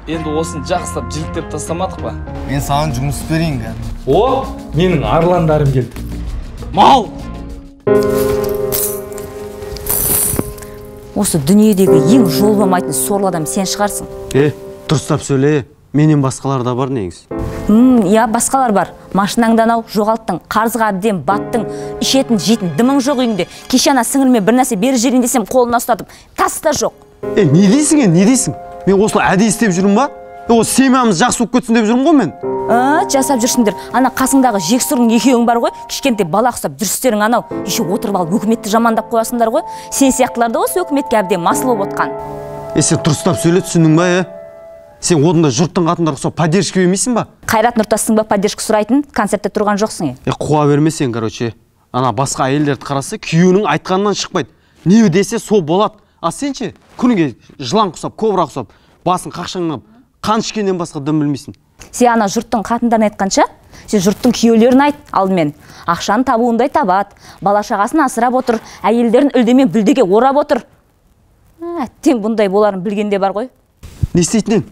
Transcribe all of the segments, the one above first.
Енді осын жақсылап жіліктеп тастамадық па? Мен саған жұмыс берейін кәдімгі. О, менің арландарым келді. Мал! Осы дүниедегі ең жол болмайтын сорлы адам сен шығарсың. Дұрыстап сөйле, менен басқалар да бар негізі. Я, басқалар бар. Машинаңды анау жоғалттың, қарызға әбден баттың, ішетін, жейтін дымың жоқ үйіңде. Кеше ана сіңіліме бір нәрсе беріп жіберейін десем, қолына ұстатып, тас та жоқ. Не дейсің, не дейсің? Мен осылай әдейі істеп жүрмін ба? Осы семьямыз жақсы болып кетсін деп жүрмін ғой мен. Жасап жүрсіңдер. Ана қасыңдағы жексұрын екеуің бар ғой, кішкентай бала ұқсап жүрістерің анау. Еще отырып алып өкіметті жамандап қоясыңдар ғой. Сен сияқтылар да осы өкіметке әбден масыл болып отқан. Сен дұрыстап сөйле, түсіндің ба, Сен одан да жұрттың қатындары ұқсап поддержка бермейсің ба? Қайрат Нұртастың ба поддержка сұрайтын, концертте тұрған жоқсың. Қуа берме сен, короче. Ана басқа әйелдерді қараса, күйеуінің айтқанынан шықпайды. Не десе сол болады. А сен ше, күніге жылан құсап, кобра құсап, басын қақшаңнап, қан ішкеннен басқа дым білмейсің. Сен ана жұрттың қатындарын айтқанша, сен жұрттың күйеулерін айт алдымен. Ақшаны табуындай табады, бала шағасын асырап отыр, әйелдерін үлдемен бүлдеге орап отыр. Әттең бұндай боларын білгенде бар ғой. Не істейтін едің?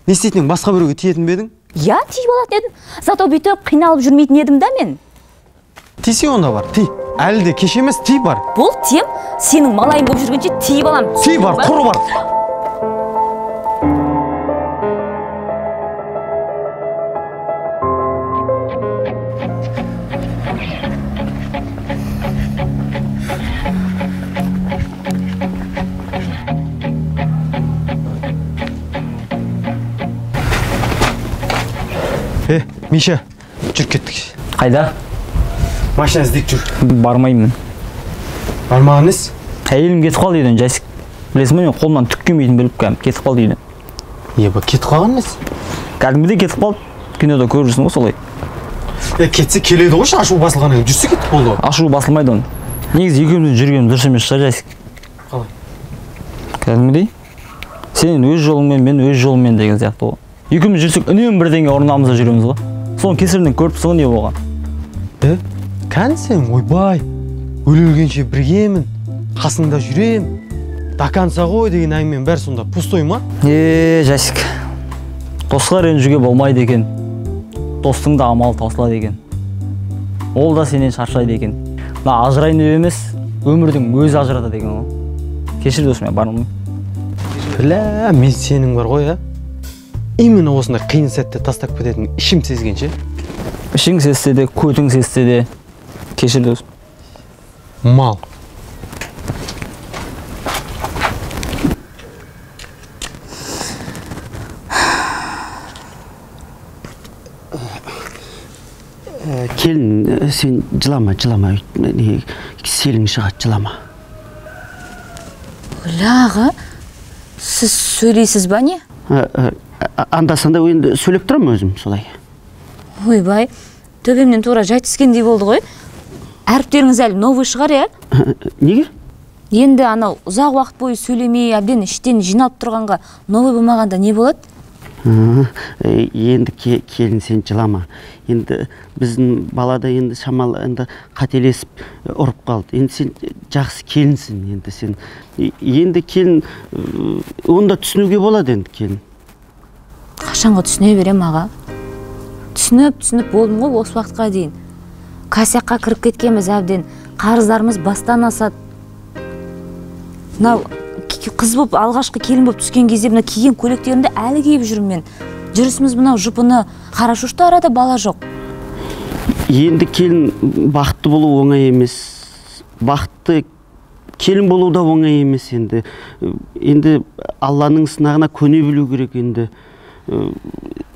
Не істейтін едің? Басқа біреуге тиетін бе едің? Я, тиіп алатын едім. Зато бүйтіп қиналып жүрмейтін едім да мен. Тисе онда бар, ти. Әлі де кеш емес, ти бар. Бұл тем, сенің малайың болып жүргенше тиіп алам. Ти бар, құры бар. Миша, жүр кеттік. Қайда? Машина іздеп жүр. Бармаймын. Бармаған іс? Әйелім кетіп қалды үйден, Жасик. Білесің бе, мен қолымнан түк келмейтінін біліп кәдімгі кетіп қалды үйден. Еба, кетіп қалған іс? Кәдімгідей кетіп қалды. Кинода көріп жүрсің ғой солай. Кетсе келеді ғой, ашу басылғаннан кейін жүрсе кетіп болды ғой. Ашу басылмайды оның. Негізі екеуміздің жүргеніміз дұрыс емес шығар, Жасик. Қалай? Кәдімгідей. Сен өз жолыңмен, мен өз жолыммен деген сияқты ғой. Екеуміз жүрсек үнемі бірдеңе орнамызда жүреміз ғой. Соның кесірінен көріп тұрсың ғой не болған. Кән сен, ойбай, өле-өлгенше біргемін, қасыңда жүрем, до конца ғой деген әңгіменің бәрі сонда пустой ма? Жасик, досқа ренжуге болмайды екен. Достың да амалы таусылады екен. Ол да сенен шаршайды екен. Мына ажырайын деп емес, өмірдің өзі ажыратады екен ғой. Кешір досым, мен бармын. Бля, мен сенің бар ғой, а? Именно осындай қиын сәтте тастап кететін ішім сезгенше. Ішің сезсе де, көтің сезсе де, кешір досым. Мал. Келін, сен жылама, жылама. Селің шығады, жылама. Аға, сіз сөйлейсіз ба не? Анда-санда енді сөйлеп тұрамын өзім солай. Ойбай, төбемнен тура жай түскендей болды ғой. Әріптеріңіз әлі новый шығар, иә? Неге? Енді анау ұзақ уақыт бойы сөйлемей, әбден іштен жиналып тұрғанға новый болмағанда не болады? Енді келін сен жылама. Енді біздің балада енді шамалы енді қателесіп ұрып қалды. Енді сен жақсы келінсің, енді сен. Енді келін, оны да түсінуге болады енді келін. Қашанғы түсіне берем, аға? Түсініп болдым ғой осы уақытқа дейін. Косякқа кіріп кеткенбіз әбден, қарыздарымыз бастан асады. Мынау қыз болып, алғашқы келін болып түскен кезде мына киген көйлектерімді әлі киіп жүрмін мен. Жүрісіміз мынау жұпыны, хорошо, что арада бала жоқ. Енді келін бақытты болу оңай емес. Бақытты келін болу да оңай емес енді. Енді Алланың сынағына көне білу керек енді.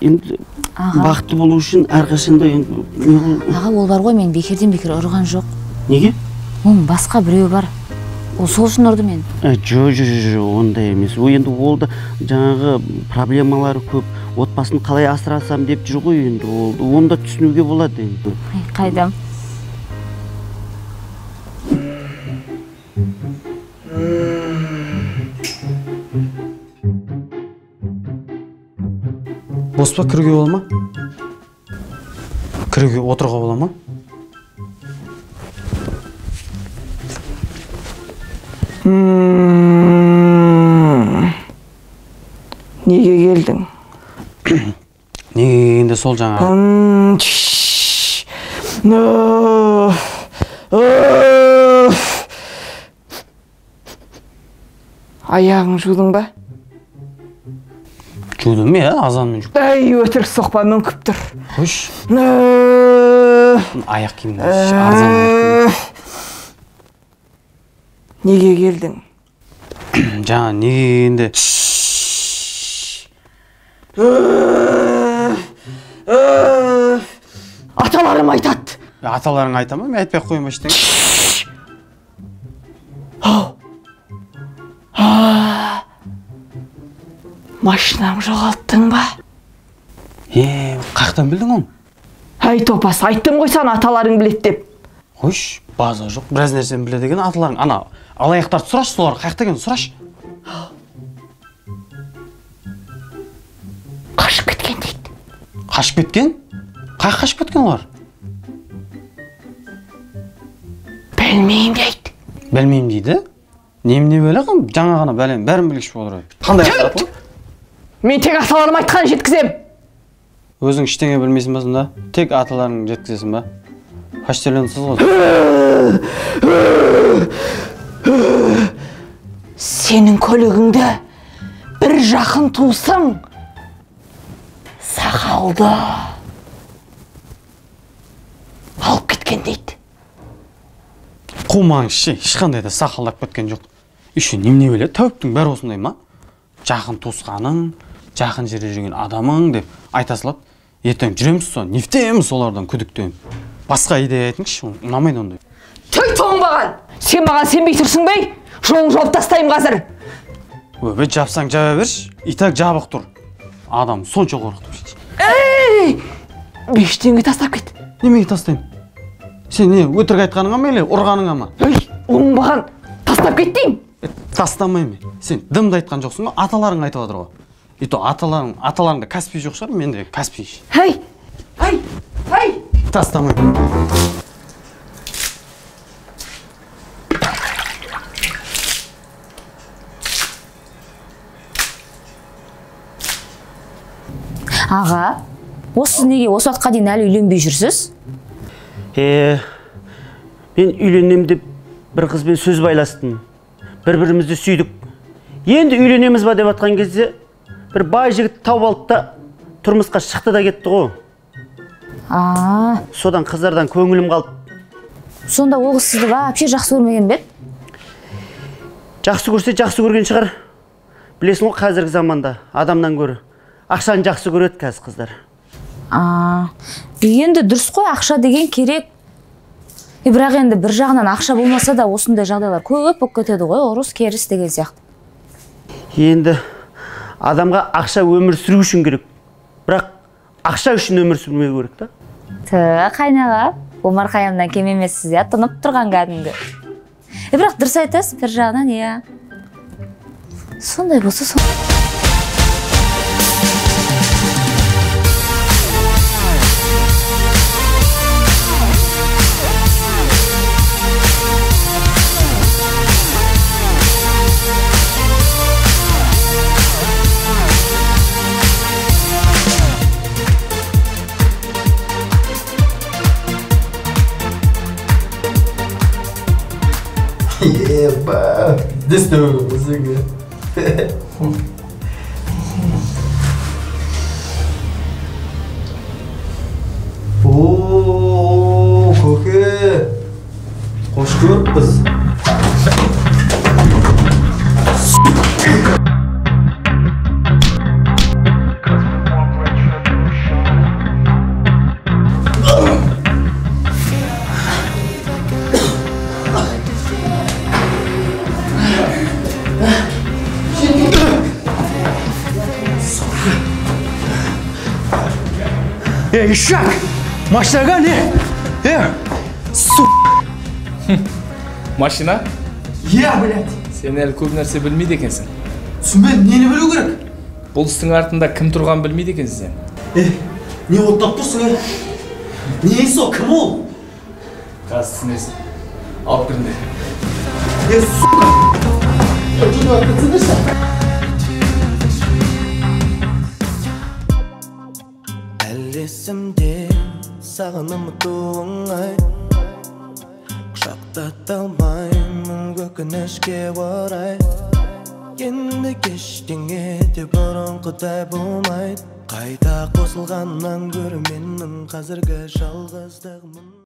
Енді бақытты болу үшін әрқашанда енді. Аға, ол бар ғой, мен бекерден бекер ұрған жоқ. Неге? Оның басқа біреуі бар. Ол сол үшін ұрды мен. Жо, ондай емес. О, енді ол да жаңағы проблемалары көп. Отбасын қалай асырасам деп жүр ғой енді ол. Оны да түсінуге болады енді. Қайдам. Бос па, кіруге бола ма? Кіруге, отыруға бола ма? Неге келдің? Енді сол жаңа. Аяғың жудың ба? Жудым, иә, азанмен жудым. Әй, өтірік соқпа, мүңкіп тұр. Қойшы. Аяқ киімді арзан. Неге келдің? Жаңа неге келгенде? Аталарым айтады. Аталарың айта ма? Мен айтпай ақ қояйын ба ештеңе? Машинам жоғалттың ба? Қаяқтан білдің оны? Әй, топас, айттым ғой саған аталарың біледі деп. Қойшы, база жоқ, біраз нәрсені біледі екен аталарың. Ана, алаяқтарды сұрашы, солар қаяқта екенін сұрашы. Қашып кеткен дейді. Қашып кеткен? Қаяққа қашып кеткен олар? Білмеймін дейді. Білмеймін дейді? Немене бәле қым? Жаңа ғана бәлем, бәрін білгіш болып отыр. Қандай ақпарат ол? Мен тек аталарым айтқанын жеткізем. Өзің ештеңе білмейсің ба сонда? Тек аталарың жеткізесің ба? Почтальонсыз ғой. Сенің көлігіңді бір жақын туысың сақалды алып кеткен дейді. Қумаңызшы, ешқандай да сақалдап кеткен жоқ. Еще немене біледі, тәуіптің бәрі осындай ма? Жақын туысқаның, жақын жерде жүрген адамың деп айта салады. Ертең жүреміз со, нефтеміз солардан күдіктеніп. Басқа идея айтыңызшы, ұнамайды ондай. Түй тоңбаған! Сен маған сенбей тұрсың бе? Жолын жауып тастаймын қазір. Өбе, жапсаң жаба берші, и так жабық тұр. Адам сонша қорқытып. Ей! 5 теңге тастап кет. Неменеге тастаймын? Сен не, өтірік айтқаныңа ма или ұрғаныңа ма? Ей, оңбаған, тастап кет деймін. Тастамаймын. Сен дымды айтқан жоқсың ғой, аталарың айтып отыр ғой. И то аталарыңда Каспий жоқ шығар, менде Каспий. Ей, ей, ей! Тастамаймын. Аға, осы неге осы уақытқа дейін әлі үйленбей жүрсіз? Мен үйленем деп бір қызбен сөз байластым. Бір-бірімізді сүйдік. Енді үйленеміз ба деп атқан кезде бір бай жігіт тауып алды да тұрмысқа шықты да кетті ғой. Содан қыздардан көңілім қалды. Сонда ол қыз сізді вообще жақсы көрмеген бе? Жақсы көрсе жақсы көрген шығар. Білесің ғой, қазіргі заманда адамнан гөрі ақшаны жақсы көреді қазір қыздар. Енді дұрыс қой, ақша деген керек. Бірақ енді бір жағынан ақша болмаса да осындай жағдайлар көп болып кетеді ғой, ұрыс керіс деген сияқты. Енді адамға ақша өмір сүру үшін керек. Бірақ ақша үшін өмір сүрмеу керек та. Қайнаға, Омар Хайямнан кем емессіз, иә, тұнып тұрған кәдімгі. Бірақ дұрыс айтасыз, бір жағынан, иә. Сондай болса, сондай. Еба, дестеу. О, көке. Қош көріппіз. Эй, ишак! Машинаға не? Су! Машина? Иә, блядь! Сен әлі көп нәрсе білмейді екенсің. Түсінбедім, нені білу керек? Бұл істің артында кім тұрғанын білмейді екенсің сен. Не оттап тұрсың, Не сол, кім ол? Қазір түсінесің. Алып кіріңдер. Сука! Есімде саған ұмыту оңай. Құшақтата алмаймын өкінішке орай. Енді ештеңе де бұрынғыдай болмайды. Қайта қосылғаннан гөрі менің қазіргі жалғыздығым.